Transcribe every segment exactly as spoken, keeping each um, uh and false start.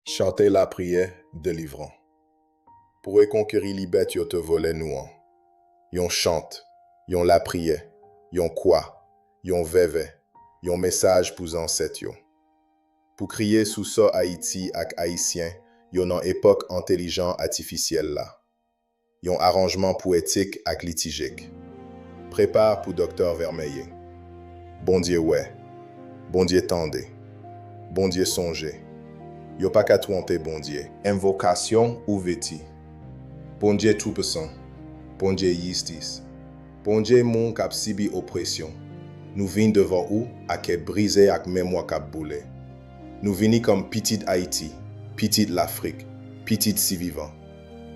Chante lapriyè delivran. Pou rekonkeri libèt yo te vòlè nou an. Yon chant, yon lapriyè, yon kwa, yon vèvè, yon mesaj pou zansèt yo. Pou kriye sou sò Ayiti ak Ayisyen yo nan epòk entèlijans atifisyèl la. Yon aranjman pwetik ak litijik. Prepa pou Doktè Vermeille. Bondye wè. Bondye tande. Bondye sonje. Yo pa ka twonpe Bondye. Envokasyon ouvèti. Bondye Toupisan. Bondye jistis. Bondye moun k ap sibi opresyon. Nou vin devan ou ak kè brize ak memwa k ap boule. Nou vini kòm pitit Ayiti, pitit Lafrik, pitit sivivan.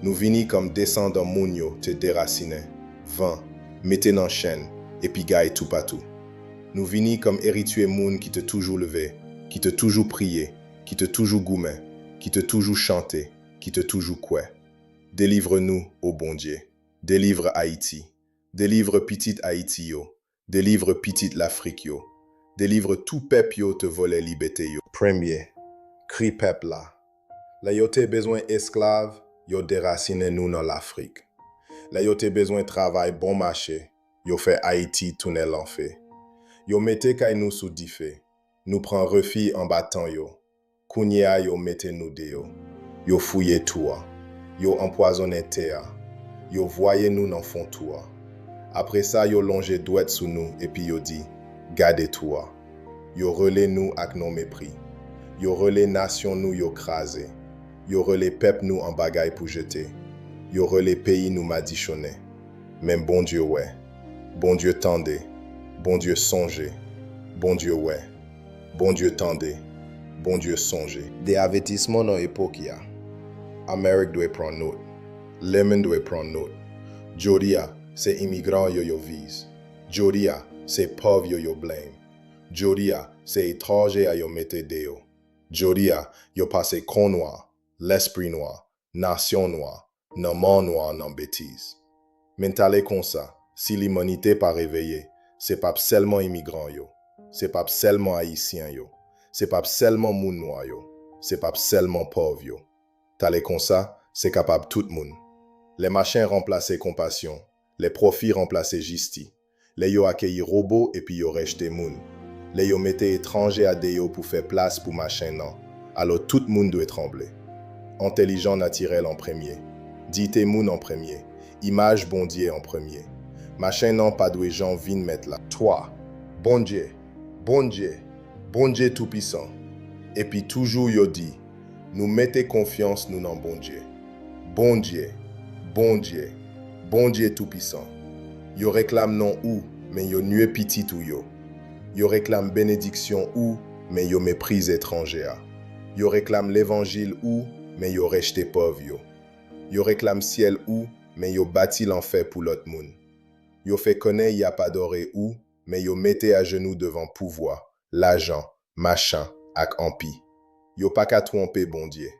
Nou vini kòm desandan moun yo te derasinen, van, mete nan chenn, e pigaye toupatou. Nou vini kòm eritye moun ki te toujou leve, ki te toujou priye, ki te toujou goumen, ki te toujou chante, ki te toujou kwè. Delivre nou, o Bondye. Delivre Ayiti. Delivre pitit Ayiti yo. Delivre pitit Lafrik yo. Delivre tout pèp yo te vòlè libète yo. Premye, kri pèp la. Lè yo te bezwen esklav, yo derasinen nou nan Lafrik. Lè yo te bezwen travay bon mache, yo fè Ayiti tounen lanfè. Yo mete kay nou sou dife. Nou pran refi anba tan yo. Kounye a yo mete nou deyò. Yo fouye twou a. Yo anpwazonnen tè a. Yo vwaye nou nan fon twou a. Apre sa yo lonje dwèt sou nou epi yo di, gade twou a. Yo rele nou ak non mepri. Yo rele nasyon nou yo kraze. Yo rele pèp nou an bagay pou jete. Yo rele peyi nou madichonnen. Men Bondye wè. Bondye tande. Bondye sonje. Bondye wè. Bondye tande. Bondye sonje. De avètisman nan epòk ya. Amerik dwe pran not. Lemonn dwe pran not. Jodi a, se imigran yo yo vize. Jodi a, se pòv yo yo blame. Jodi a, se etranje a yo mete deyò. Jodi a, yo pase kò nwa, lespri nwa, nasyon nwa, nan mò nwa nan betiz. Men talè konsa, si limanite pa reveye, se p ap sèlman imigran yo, se p ap sèlman Ayisyen yo, se p ap sèlman moun nwa yo, se p ap sèlman pòv yo. Talè konsa, se kapab tout moun. Lè machin ranplase konpasyon, lè pwofi ranplase jisti, lè yo akeyi wobo epi yo rejte moun, lè yo mete etranje a deyò pou fè plas pou machin nan, alò tout moun dwe tranble. Entèlijans natirèl an premye, diyite moun an premye, imaj Bondye an premye. Machin nan pa dwe janm vin mèt la. Twa, Bondye, Bondye, Bondye Toupisan. Epi toujou yo di, nou mete konfyans nou nan Bondye. Bondye, Bondye, Bondye Toupisan. Yo reklame non ou, men yo nye pitit ou yo. Yo reklame benediksyon ou, men yo meprize etranje a. Yo reklame levanjil ou, men yo rejte pòv yo. Yo reklame syèl ou, men yo bati lanfè pou lòt moun. Yo fè konnen y ap adore ou, men yo mete ajenou devan pouvwa, lajan, machin, ak anpi. Yo pa ka twonpe Bondye.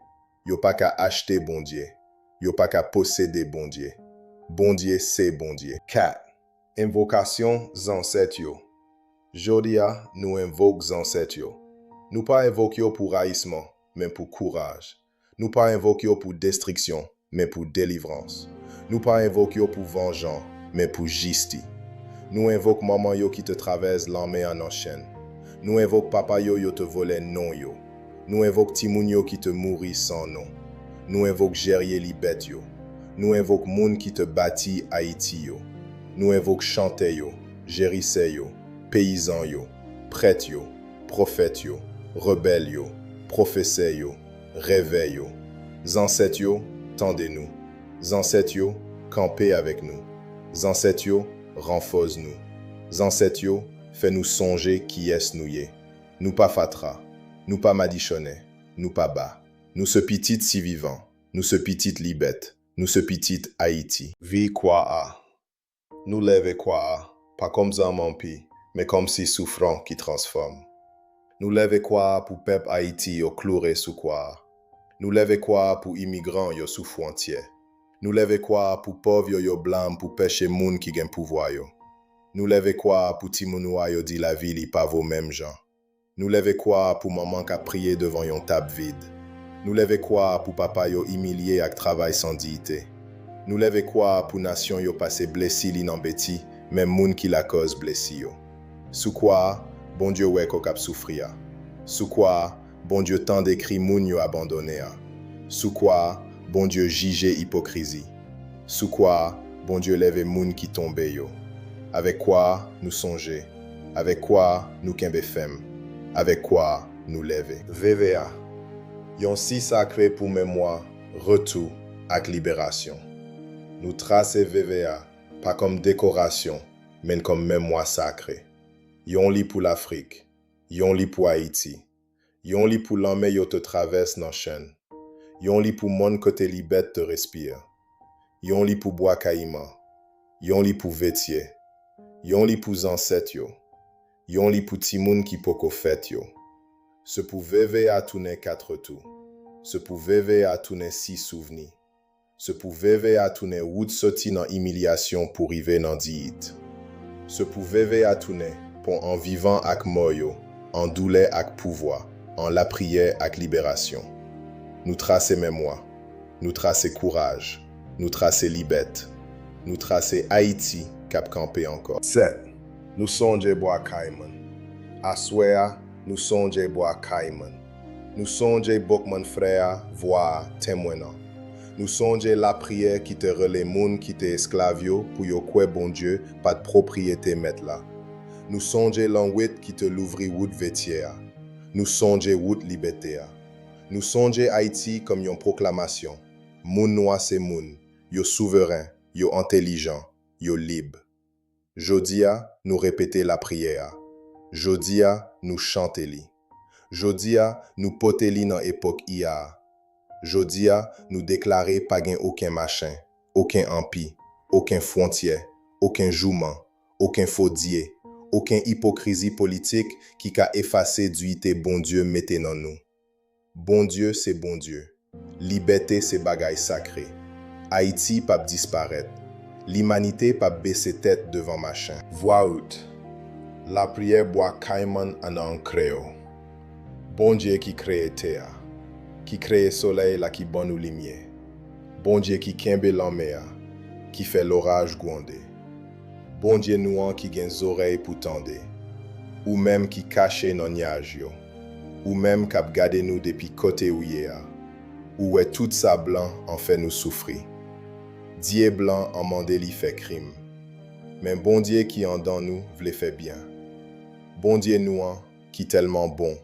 Yo pa ka achte Bondye. Yo pa ka posede Bondye. Bondye se Bondye. Kat, envokasyon zansèt yo. Jodi a, nou envoke zansèt yo. Nou pa envoke yo pou rayisman, men pou kouraj. Nou pa envoke yo pou destriksyon, men pou delivrans. Nou pa envoke yo pou vanjan, men pou jisti. Nou envoke manman yo ki te travès lanmè an nan chenn. Nou envoke papa yo yo te vòlè non yo. Nou envoke timoun yo ki te mouri san non. Nou envoke jèrye libèt yo. Nou envoke moun ki te bati Ayiti yo. Nou envoke chantè yo, jerisè yo, peyizan yo, prèt yo, pwofèt yo, rebèl yo, pwofesè yo, rèvè yo. Zansèt yo, tande nou. Zansèt yo, kanpe avèk nou. Zansèt yo, ranfòse nou. Zansèt yo, fè nou sonje kiyès nou ye. Nou pa fatra. Nou pa madichonnen. Nou pa ba. Nou se pitit sivivan. Nou se pitit libèt. Nou se pitit Ayiti. Vi kwa a. Nou leve kwa a, pa kòm zam anpi, men kòmsi soufran ki transfòme. Nou leve kwa a pou pèp Ayiti yo kloure sou kwa a. Nou leve kwa a pou imigran yo sou fwontyè. Nou leve kwa a pou pòv yo yo yo blame pou peche moun ki gen pouvwa yo. Nou leve kwa a pou timoun nwa yo di lavi li pa vo menm jan. Nou leve kwa a pou manman k ap priye devan yon tab vid. Nou leve kwa a pou papa yo imilye ak travay san diyite. Nou leve kwa a pou nasyon yo pase blesi li nan beti, menm moun ki lakòz blesi yo. Sou kwa a, Bondye wè kò k ap soufri a. Sou kwa a, Bondye tande kri moun yo abandone a. Sou kwa a, Bondye jije ipokrizi. Sou kwa a, Bondye leve moun ki tonbe yo. Avèk kwa a, nou sonje. Avèk kwa a, nou kenbe fèm. Avèk kwa a, nou leve. Veve a, yon si sakre pou memwa, retou, ak liberasyon. Nou trase veve a, pa kòm dekorasyon, men kòm memwa sakre. Yon li pou Lafrik, yon li pou Ayiti, yon li pou lanmè yo te travès nan chenn, yon li pou monn kote libète te respire, yon li pou Bwa Kayiman, yon li pou Vetye, yon li pou zansèt yo, yon li pou timoun ki poko fèt yo. Se pou veve a tounen kat retou. Se pou veve a tounen si souvni. Se pou veve a tounen wout soti nan imilyasyon pou rive nan diyit. Se pou veve a tounen pon an vivan ak mò yo, an doulè ak pouvwa, an lapriyè ak liberasyon. Nou trase memwa, nou trase kouraj, nou trase libète, nou trase Ayiti k ap kanpe ankò. Sèt, nou sonje Bwa Kayiman. Aswè a, nou sonje Bwa Kayiman. Nou sonje Boukman Frè a, vwa a, temwen an. Nou sonje lapriyè ki te rele moun ki te esklav yo pou yo kwè Bondye pa t pwopriyete Mèt la. Nou sonje lanwet ki te louvri wout Vetye a. Nou sonje wout libète a. Nou sonje Ayiti kòm yon pwoklamasyon. Moun nwa se moun. Yo souveren. Yo entèlijan. Yo lib. Jodi a, nou repete lapriyè a. Jodi a, nou chante li. Jodi a, nou pote li nan epòk I A a. Jodi a, nou deklare pa gen okenn machin, okenn anpi, okenn fwontyè, okenn jouman, okenn fo dye, okenn ipokrizi politik ki ka efase diyite Bondye mete nan nou. Bondye se Bondye. Libète se bagay sakre. Ayiti p ap disparèt. Limanite p ap bese tèt devan machin. Vwa wout. Lapriyè Bwa Kayiman an an kreyòl. Bondye ki kreye tè a, ki kreye solèy la ki ban nou limyè. Bondye ki kenbe lanmè a, ki fè loraj gwonde. Bondye nou an ki gen zòrèy pou tande. Ou menm ki kache nan nyaj yo. Ou menm k ap gade nou depi kote ou ye a. Ou wè tout sa blan an fè nou soufri. Dye blan an mande li fè krim. Men Bondye ki andan nou vle fè byen. Bondye nou an ki tèlman bon,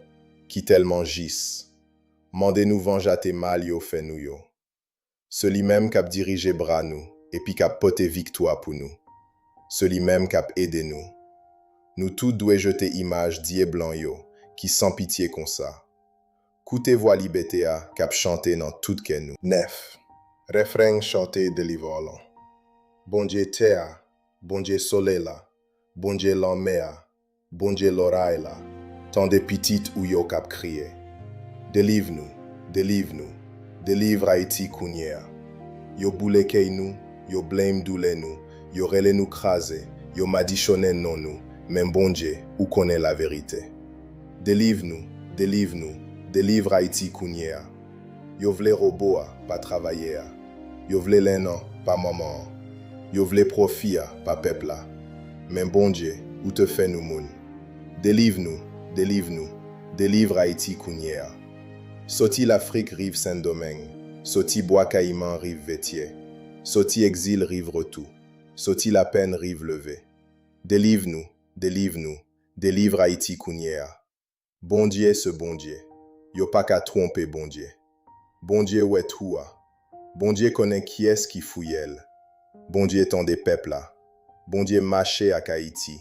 ki tèlman jis, mande nou vanjate mal yo fè nou yo. Se li menm k ap dirije bra nou epi k ap pote viktwa pou nou. Se li menm k ap ede nou. Nou tout dwe jete imaj dye blan yo ki san pitye konsa. Koute vwa libète a k ap chante nan tout kè nou. Nèf. Refren chante Deliverance lan. Bondye tè a, Bondye solèy la, Bondye lanmè a, Bondye loray la, tande pitit ou yo k ap kriye. Deliv nou, deliv nou, deliv Ayiti kounye a. Yo boule kèy nou, yo blenm doulè nou, yo rele nou kraze, yo madichonnen non nou, men Bondye, ou konnen laverite. Deliv nou, deliv nou, deliv Ayiti kounye a. Yo vle wobo a, pa travayè a. Yo vle lenn an, pa manman an. Yo vle pwofi a, pa pèp la. Men Bondye, ou te fè nou moun. Deliv nou, deliv nou, deliv Ayiti kounye a. Soti Lafrik riv Sendomeng, soti Bwa Kayiman riv Vetye, soti egzil riv retou, soti lapenn riv leve. Deliv nou, deliv nou, deliv Ayiti kounye a. Bondye se Bondye. Yo pa ka twonpe Bondye. Bondye wè twou a. Bondye konnen kiyès ki fouye l. Bondye tande pèp la. Bondye mache ak Ayiti.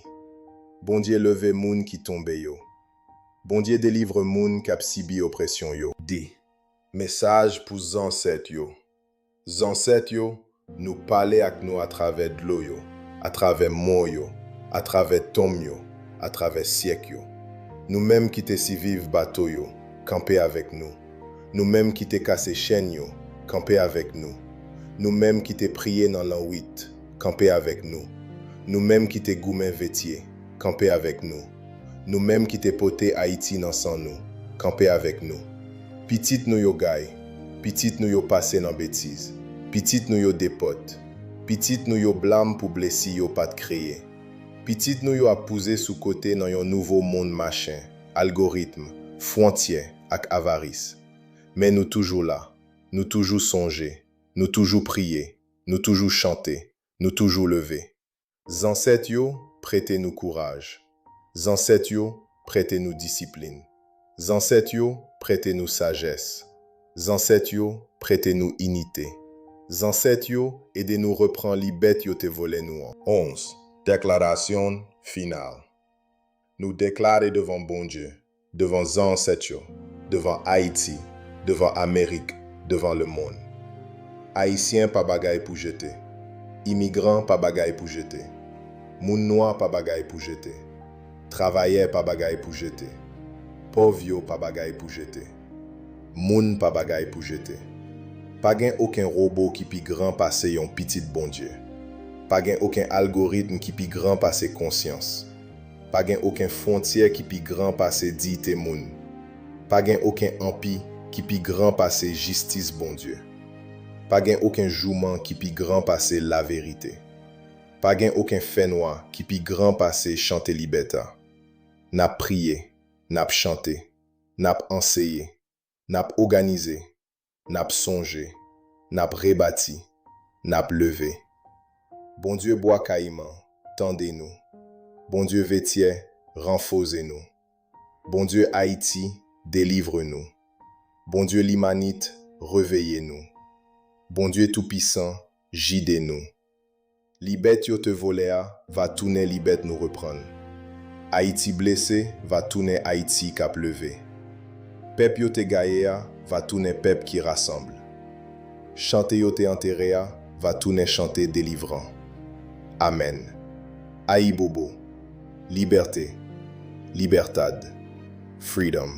Bondye leve moun ki tonbe yo. Bondye delivre moun k ap sibi opresyon yo. De. Mesaj pou zansèt yo. Zansèt yo, nou pale ak nou atravè dlo yo, atravè mo yo, atravè tonm yo, atravè syèk yo. Nou menm ki te siviv bato yo, kanpe avèk nou. Nou menm ki te kase chenn yo, kanpe avèk nou. Nou menm ki te priye nan lanwit, kanpe avèk nou. Nou menm ki te goumen Vetye, kanpe avèk nou. Nou menm ki te pote Ayiti nan san nou, kanpe avèk nou. Pitit nou yo gay, Pitit nou yo pase nan betiz. Pitit nou yo depòt. Pitit nou yo blam pou blesi yo pa t kreye. Pitit nou yo ap pouze sou kote nan yon nouvo monn machin, algoritm, fwontyè, ak avaris. Men nou toujou la. Nou toujou sonje. Nou toujou priye. Nou toujou chante. Nou toujou leve. Zansèt yo prete nou kouraj. Zansèt yo prete nou disiplin. Zansèt yo prete nou sajès. Zansèt yo prete nou inite. Zansèt yo ede nou repran libèt yo te vòlè nou an. Onz. Deklarasyon final. Nou deklare devan Bondye, devan zansèt yo, devan Ayiti, devan Amerik, devan lemonn. Ayisyen pa bagay pou jete. Imigran pa bagay pou jete. Moun nwa pa bagay pou jete. Travayè pa bagay pou jete. Pòv yo pa bagay pou jete. Moun pa bagay pou jete. Pa gen okenn wobo ki pi gran pase yon pitit Bondye. Pa gen okenn algoritm ki pi gran pase konsyans. Pa gen okenn fwontyè ki pi gran pase diyite moun. Pa gen okenn anpi ki pi gran pase jistis Bondye. Pa gen okenn jouman ki pi gran pase laverite. Pa gen okenn fènwa ki pi gran pase chante libèta. N ap priye, n ap chante, n ap anseye, n ap òganize, n ap sonje, n ap rebati, n ap leve. Bondye Bwa Kayiman, tande nou. Bondye Vetyè, ranfoze nou. Bondye Ayiti, delivre nou. Bondye Limanit, reveye nou. Bondye Toupisan, jide nou. Libèt yo te vòlè a va tounen libèt nou reprann. Ayiti blese va tounen Ayiti k ap leve. Pèp yo te gaye a va tounen pèp ki rasanble. Chante yo te antere a va tounen chante delivran. Amèn. Ayibobo. Libète. Libertad. Freedom.